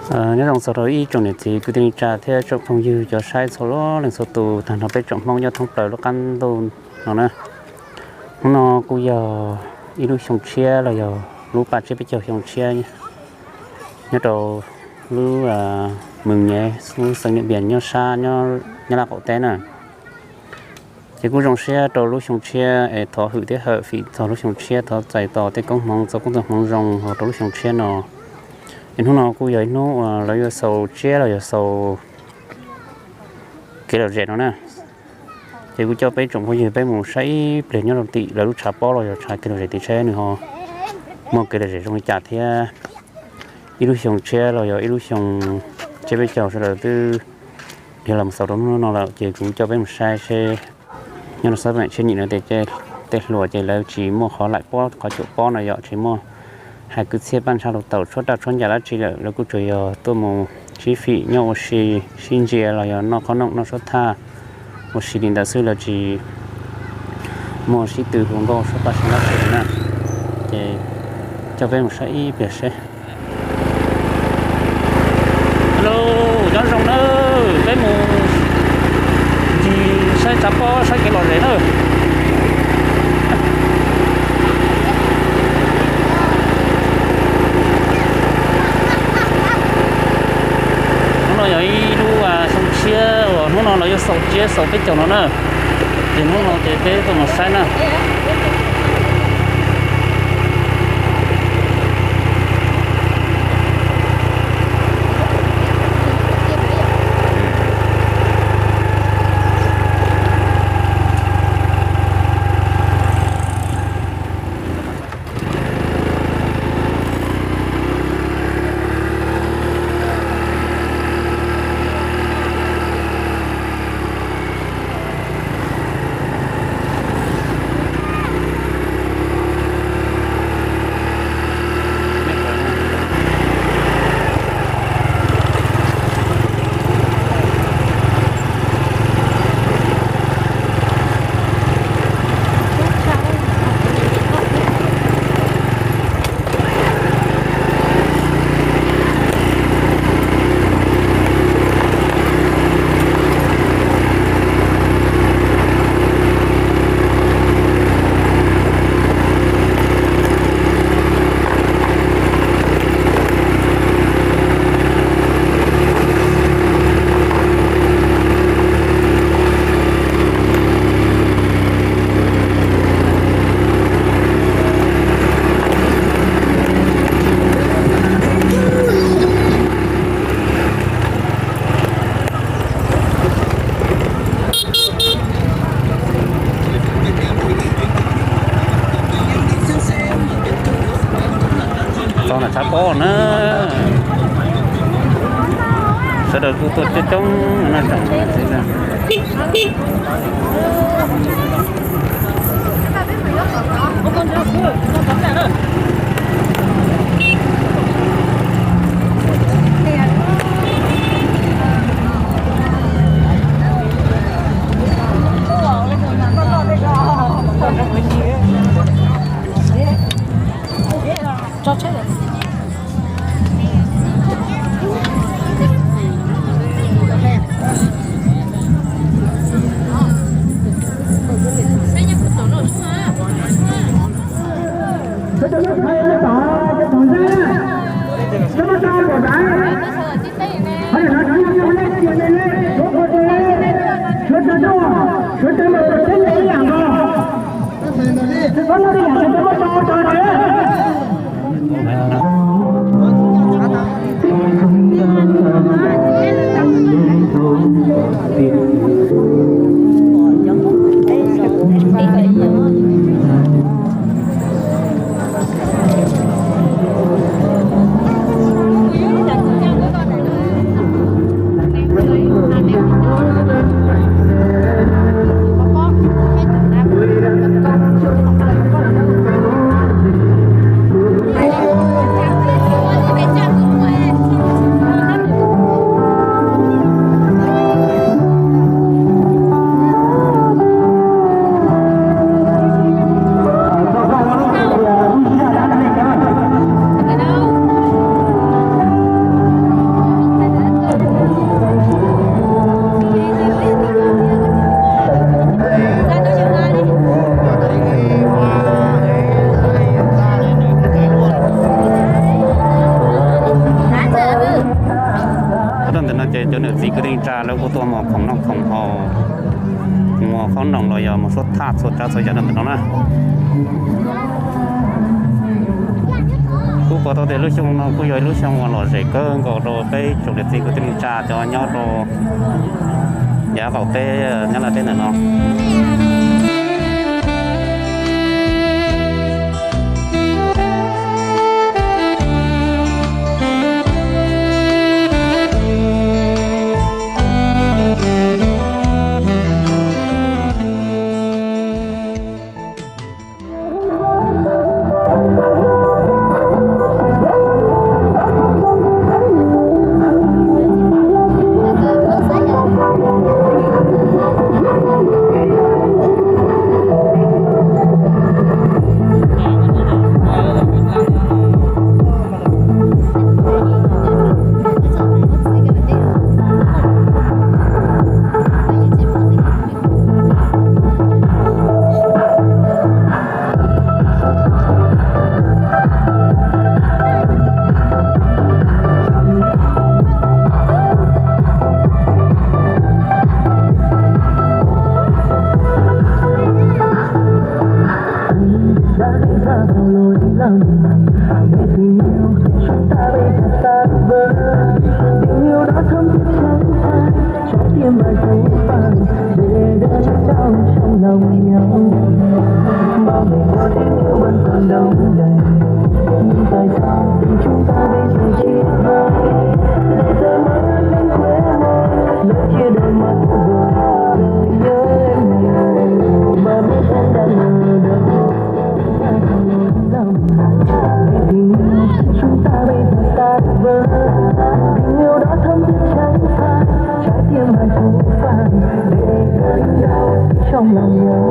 Nyob zoo txog rau ib tsoom niam txiv kwv tij neej tsa thiab tsoom phooj ywg cov saib txhua leej txhua tus tag nrho peb tsoom Hmoob nyob thoob plaws lub qab ntuj no na. Hnub no kuj yog ib lub xyoo tshiab los yog lub paj tsiab peb caug xyoo tshiab nyob rau lub Mws Nyem, lub xeev Niam Npias nyob sab Nyab Laj qaum teb na. Ces kuj zoo siab rau lub xyoo tshiab es thov hwm thiab hawm fim txog lub xyoo tshiab, thov txais tos tej koob hmoov txoj koob txoj hmoov zoo rau lub xyoo tshiab no. Es hnub no kuj yog ib hnub uas lawv yuav xaus tsiab los yog xaus kev lom zem no na. Ces kuj coj peb tsoom phooj ywg peb mus saib ib pliag nyob rau tim lawv lub tshav pob los yog tshav kev lom zem tim saib nws ho muaj kev lom zem zoo li cas thiab. Ib lub xyoo tshiab los yog ib lub xyoo tsiab peb caug sawv daws twb dhia los xaus rau hnub no lawm, ces kuv coj peb mus saib seb nyob rau xab pem tshiab nyim no ces tej hluas ces lawv tsis muaj qhov laim pob qhov cuam pob no yom, tsis muaj hais kwv txhiaj paj ntsha los taum tshuab raj tshuab ncas dab tsi lawm, lawv kuj tsuas yog tuaj mus sib fim nyob ua si, sib ntsia los yog noj qhob noom noj suab thaj ua si li ntawd xwb, lawv tsis muaj sib tw hu nkauj suab paj suab dab tsi na. Ces coj peb mus saib ib pliag seb. Hello, nyob zoo nawb, peb mus ncig saib tshav pob saib kev lom zem nawb. Hnub no yog ib lub xyoo tshiab uas hnub no lawv yuav xaus tsiab xaus peb caug no na. Ces hnub no ces peb tuaj mus saib na. Txog ntawm tshav pob na, sawv daws kuj tuaj coob coob na. Ces cov niam txiv kwv tij neej tsa lawv kuj tuaj muag khoom noj khoom haus, muag qhob noom los yog muag suab thaj txhua tsav txhua yam rau ntawm no na. Kuv pom tau tias lub xyoo no kuj yog ib lub xyoo uas lom zem kawg nkaus rau peb tsoom niam txiv kwv tij neej tsa cov nyob rau yav qaum teb Nyab Laj teb ntawm no. Đã đi xa vào lối lòng, để tình yêu chúng ta bây giờ tan vỡ. Tình yêu đó thắm thiết trắng phai, trái tim mãi phủ phàng, để đớn đau trong lòng nhau. Bao ngày qua tình yêu vẫn còn đong đầy, nhưng tại sao tình chúng ta bây giờ chia vơi? Để rơi mãi lắm khóe môi, lỡ chia đôi mắt rồi, nhớ em nhiều, mà biết em đã lờ đờ. Chúng ta bây giờ tan vỡ, tình yêu đó thắm thiết trắng phai, trái tim mãi phủ phàng, để cơn đau trong lòng nhau.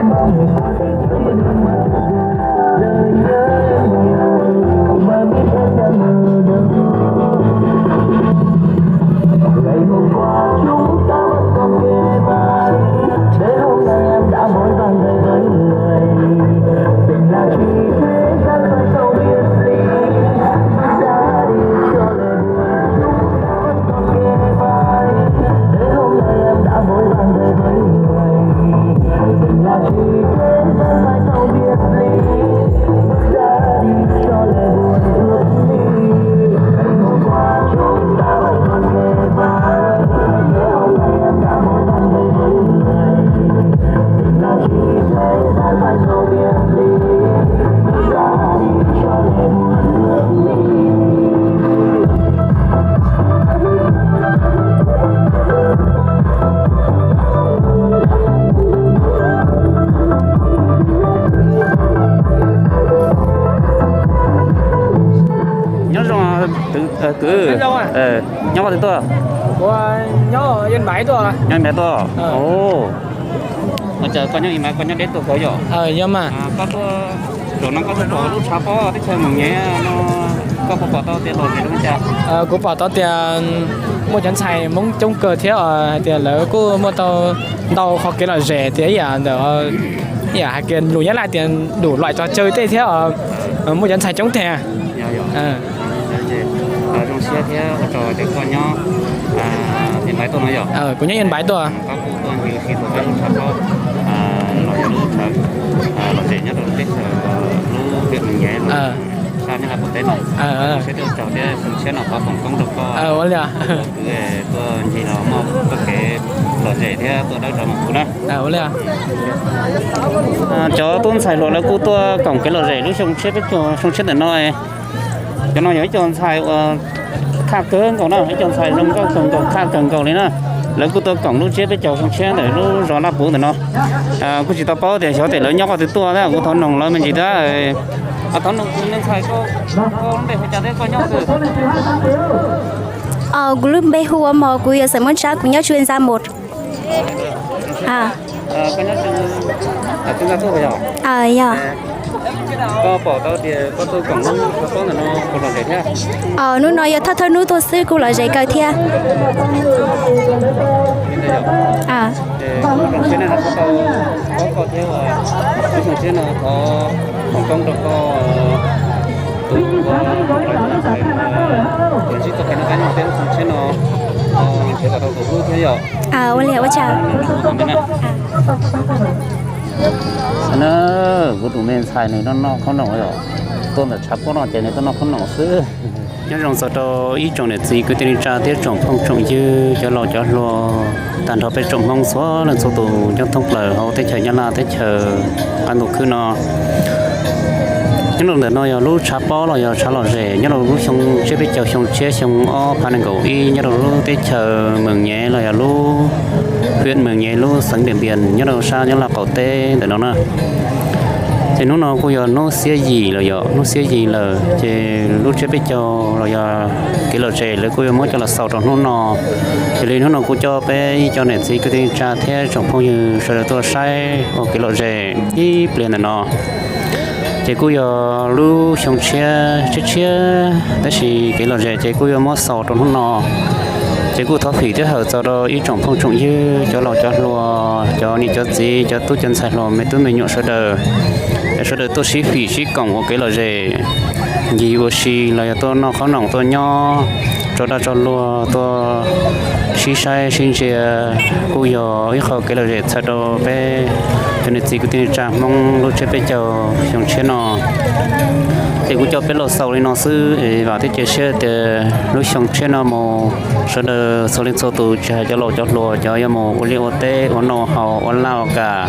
Mong một giây phút Nyob zoo, kwv, nyob qhov twg tuaj? Nyob Npaiv tuaj. Ua cas koj nyob Npaiv koj nyob deb tuaj kawg yom? Koj tuaj, zaum no koj tuaj pom lub tshav pob teb chaws Moos Nyev no, koj puas pom tau tias lom zem zoo li cas? Kuv pom tau tias muaj cov ntxhais Hmoob coob kawg thiab hais tias lawv kuj muaj tau ntau qhov kev lom zem tias ib yam ntawm, ib yam hais kiag lus Nyab Laj tias đủ loại trò chơi tej thiab, muaj cov ntxhais coob tiag. Zoo siab thiab ua tsaug tias koj nyob Npaiv tuaj no yom? Kuv nyob Npaiv tuaj. Koj kuj tuaj ncig ua si txog peb lub tshav pob, los yog lub tshav lom zem nyob rau teb chaws lub huyện Mường Nhé, sab Nyab Laj qaum teb no. Zoo siab thiab ua tsaug thiab xyoo tshiab no thov foom koob rau koj, kwv, tuaj ncig los muaj txoj kev lom zem thiab tuaj dawb rov mus kuv na. Cov tub ntxhais hluas lawv kuj tuaj koom kev lom zem lub xyoo tshiab peb caug xyoo tshiab ntawm no. Cov no yog ib co ntxhais uas thaj kawg nkaus na, ib co ntxhais zoo nkauj kawg nkaus, thaj kawg nkaus li na. Lawv kuj tuaj koom lub tsiab peb caug xyoo tshiab ntawm lub zos Laj Puv ntawm no. Kuj tsis tau paub tias xyov tias lawv nyob qhov twg tuaj thiab, kuv thov noog lawv me ntsis thiab. Thov noog tus me ntxhais, koj lub npe hu cas thiab koj nyob qhov twg? Kuv lub npe hu ua Mos, kuv yog xeem Muab Tsab, kuv nyob Tsuas Ntxa Mos. Koj nyob Tsuas Ntxa Mos yog? Yog. Koj pom tau tias koj tuaj koom lub tshav pob ntawm no puas lom zem thiab? Hnub no yog thawj thawj hnub tuaj xwb kuj lom zem kawg thiab. Ces kuv zoo siab nej no pab tau paub koj thiab, kuv zoo siab no thov foom koob rau koj tus uas tus ntsib txoj kev noj qab nyob thiab, zoo siab no Ua li ua tsaug. Na, kuv tus me ntxhais nws noj noj khob noom yom, tuaj ntawm tshav pob no ces nws tuaj noj khob noom xwb. Nyob zoo txog rau ib tsoom niam txiv kwv tij neej tsa thiab tsoom phooj tsoom ywg cov laus cov hluas, tag nrho peb tsoom Hmoob txhua leej txhua tus nyob thoob plaws hauv teb chaws Nyab Laj teb chaws qab ntuj khwb no. Nyob rau ntawm no yog lub tshav pob los yog tshav lom zem nyob rau lub xyoo tsiab peb caug xyoo tshiab xyoo ob phav nees nkaum ib nyob rau lub teb chaws Meem Nyem los yog lub hwm Meem Nyem lub xeev Diam Npias nyob rau sab Nyab Laj qaum teb ntawm no na. Ces hnub no kuj yog hnub xiab yim lawm yom, hnub xiab yim lawm ces lub tsiab peb caug los yog kev lom zem lawv kuj yuav muab coj los xaus rau hnub no. Yog li hnub no kuj coj peb ib co niam txiv kwv tij neej tsa thiab tsoom phooj ywg sawv daws tuaj saib ua kev lom zem ib pliag ntawm no. Ces kuj yog lub xyoo tshiab tshiab tshiab, tab sis kev lom zem ces kuj yuav muab xaus rau hnub no. Ces kuj thov fim thiab hawm txog rau ib tsoom phooj tsoom ywg cov laus cov hluas, cov niam cov txiv, cov tub cov ntxhais hluas, me tub me nyuam sawv daws, sawv daws tuaj sib fim sib koom ua kev lom zem, ncig ua si los yog tuaj noj khob noom tuaj nyob tso dag tso luag tuaj sib saib sib ntsia, kuj yog ib qho kev lom zem txhawm rau peb cov niam txiv kwv tij neej tsa Hmoob lub tsiab peb caug xyoo tshiab no. Ces kuv coj peb los xaus li no xwb es vam thiab cia siab tias lub xyoo tshiab no mus sawv daws txhua leej txhua tus tsis hais cov laus cov hluas, cov yuav mus ua liaj ua teb ua noj haus ua laj ua kam,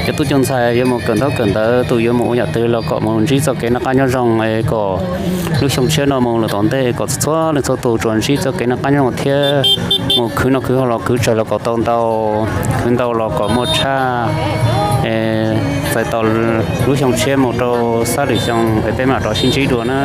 cov tub cov ntxhais yuav mus kawm ntaub kawm ntawv, tus yuav mus ua yam twg los kom mus ntsib txoj kev noj qab nyob zoo es kom lub xyoo tshiab no mus lawm tom ntej kom txhua leej txhua tus tsuas ntsib txoj kev noj qab nyob zoo thiab mus khwv noj khwv haus los khwv tsawg los kom tau ntau, khwv ntau los kom muaj tshaj. Txais tos lub xyoo tshiab mus rau sab lwm xyoo es peb mam rov sib ntsib dua na.